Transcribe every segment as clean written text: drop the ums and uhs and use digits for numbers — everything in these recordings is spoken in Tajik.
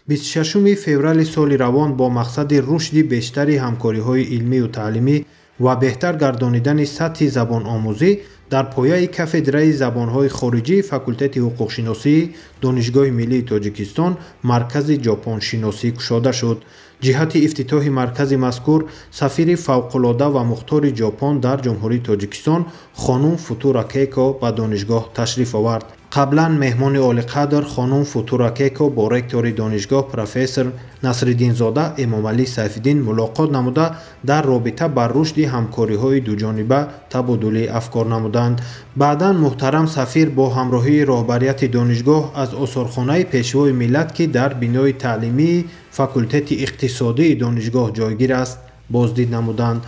26 феврали соли равон бо мақсади рушди бештари ҳамкориҳои илмию таълимӣ ва беҳтар гардонидани сатҳи забономӯзӣ дар пояи кафедраи забонҳои хориҷии факултети ҳуқуқшиносии Донишгоҳи миллии Тоҷикистон маркази ҷопоншиносӣ кушода шуд. Ҷиҳати ифтитоҳи маркази мазкур сафири фавқулода ва мухтори Ҷопон дар Ҷумҳурии Тоҷикистон хонум Футура Кейко ба донишгоҳ ташриф овард. Қаблан меҳмони олиқадр хонум Футура Кейко бо ректори донишгоҳ профессор Насриддинзода Эмомалӣ Сайфиддин мулоқот намуда, дар робита ба рушди ҳамкориҳои дуҷониба табодули афкор намуданд. Баъдан муҳтарам сафир бо ҳамроҳии роҳбарияти донишгоҳ аз осорхонаи Пешвои миллат, ки дар бинои таълимии факултети иқтисодии донишгоҳ ҷойгир аст, боздид намуданд.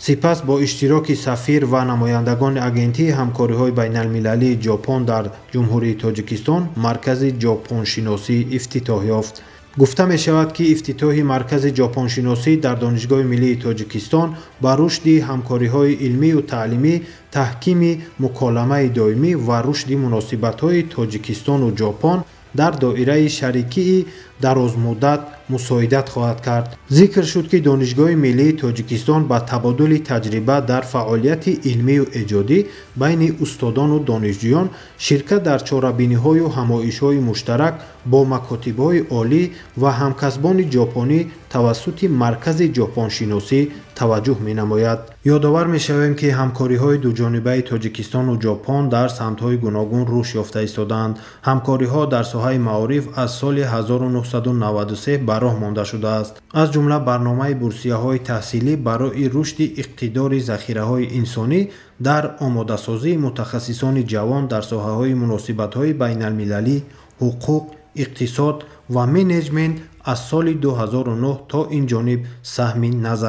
Сипас бо иштироки сафир ва намояндагони Агентии ҳамкориҳои байналмилалии Ҷопон дар Ҷумҳурии Тоҷикистон маркази ҷопоншиносӣ ифтитоҳ ёфт. Гуфта мешавад, ки ифтитоҳи маркази ҷопоншиносӣ дар Донишгоҳи миллии Тоҷикистон ба рушди ҳамкориҳои илмию таълимӣ, таҳкими муколамаи доимӣ ва рушди муносибатҳои Тоҷикистону Ҷопон дар доираи шарикии дарозмуддат мусоидат хоҳад кард. Зикр шуд, ки Донишгоҳи миллии Тоҷикистон ба табодули таҷриба дар фаъолияти илмию эҷодӣ байни устодону донишҷӯён, ширкат дар чорабиниҳою ҳамоишҳои муштарак бо макотибҳои олӣ ва ҳамкасбони ҷопонӣ тавассути маркази ҷопоншиносӣ таваҷҷӯҳ менамояд. Ёдовар мешавем, ки ҳамкориҳои дуҷонибаи Тоҷикистону Ҷопон дар самтҳои гуногун рушд ёфта истодаанд. Ҳамкориҳо дар соҳаи маориф аз соли 1993 ба роҳ монда шудааст. Аз ҷумла барномаи бурсияҳои таҳсилӣ барои рушди иқтидори захираҳои инсонӣ дар омодасозии мутахассисони ҷавон дар соҳаҳои муносибатҳои байналмилалӣ, ҳуқуқ, иқтисод ва менеҷмент аз соли 2009 то ин ҷониб саҳми назар